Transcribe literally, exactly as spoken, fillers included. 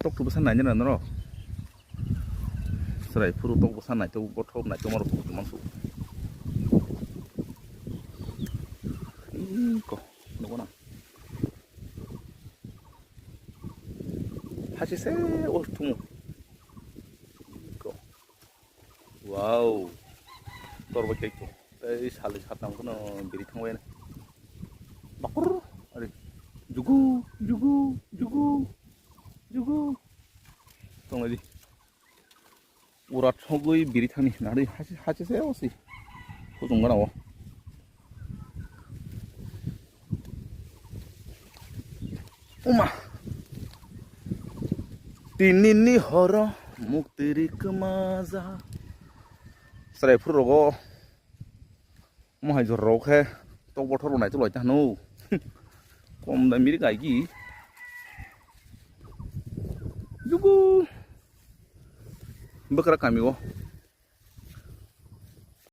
Tok bwsa naina na norok. Chwrai phuru tok bwsa naitok bothop naitok marok tok mansuk. Iko, nukgo na. Hasi se o thumu. Iko. Wow. Torbo kek to. Tei sali satang kono biri thangbai na. Bakur. Ari. Jugu, jugu, jugu, jugu. Tonglaidi. Urat sogwi biri thani nari hasi hasi se osi. Kutung gana o. Uma. Tini ni horo muktiri kemaja. Chwrai phuru rogo. Mo hai jor rok khe tok bothor bo naitok lai ta hano. Kom da miri kai ki. Jugu. Bwkra kami o.